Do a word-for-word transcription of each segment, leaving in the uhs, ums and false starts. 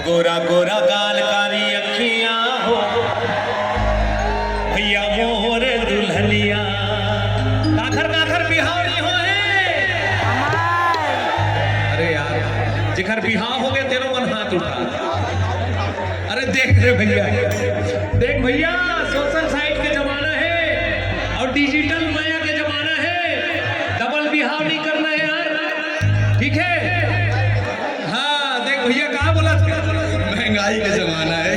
गोरा गोरा गाल कारी अखियां हो भैया मोर दुल्हनिया। काखर काखर बिहाव नहीं हो हे? अरे यार, जेकर बिहाव हो गए तेरो मन हाथ उठा। अरे देख रे भैया, देख भैया, सोशल साइट के जमाना है और डिजिटल माया के जमाना है। डबल बिहाव नहीं करना है यार, ठीक है? हाँ देख भैया, कहा बोला था? महंगाई का जमाना है।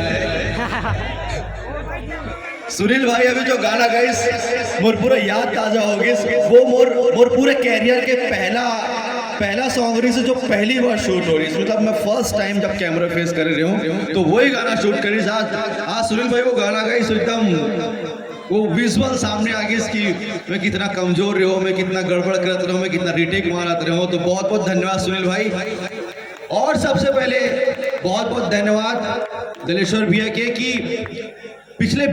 सुनील भाई अभी जो गाना गाइस, मोर पूरा याद ताजा हो गइस। वो मोर मोर पूरे कैरियर के पहला पहला सॉन्ग रहिस, जो पहली बार शूट हो रहिस। मतलब मैं फर्स्ट टाइम जब कैमरा फेस कर रहे हूँ तो वही गाना शूट करिस। आज आज सुनील भाई वो गाना गाइस, एकदम वो विजुअल सामने आ गइस कि मैं कितना कमजोर रहे हूँ, मैं कितना गड़बड़ करत रहे हूँ, मैं कितना रिटेक मारत रहे हूँ। तो बहुत बहुत धन्यवाद सुनील भाई। और सबसे पहले बहुत बहुत धन्यवाद दलेश्वर भैया के कि पिछले